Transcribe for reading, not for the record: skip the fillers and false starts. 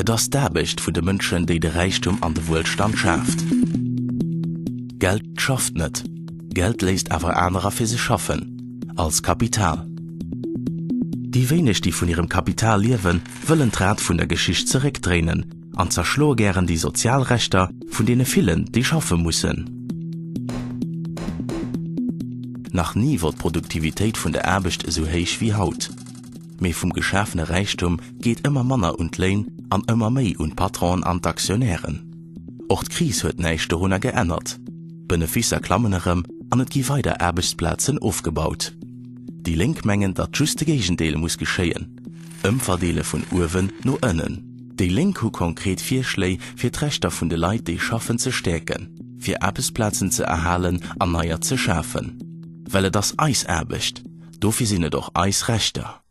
Et ass d'Aarbecht vun de Mënschen, déi de Räichtum an de Wuelstand schaaft. Geld schafft net, Geld léisst awer anerer fir sech schaffen, als Kapital. Déi wéineg, déi vun hirem Kapital liewen, wëllen d'Rad vun der Geschicht zeréckdréinen an zerschloe gären déi sozial Rechter vun deene villen, déi schaffe mussen. Nach ni wor d'Produktivitéit vun der Aarbecht esou héich wéi haut. Mee vum geschafene Räichtum geet ëmmer manner un d'Léin an ëmmer méi un d'Patronen an d'Aktionären. Och d'Kris huet näischt dorunner geännert. D'Beneficer klammen erëm an et gi weider Aarbechtsplazen ofgebaut. Déi Lénk mengen, datt just de Géigendeel muss geschéien, Ëmverdeele vun uewen no ënnen. Déi Lénk hu konkret Virschléi fir d'Rechter vun de Leit déi schaffen ze stäerken, fir Aarbechtsplazen ze erhalen an neier ze schafen. Well et ass eis Aarbecht, dofir sinn et och eis Rechter.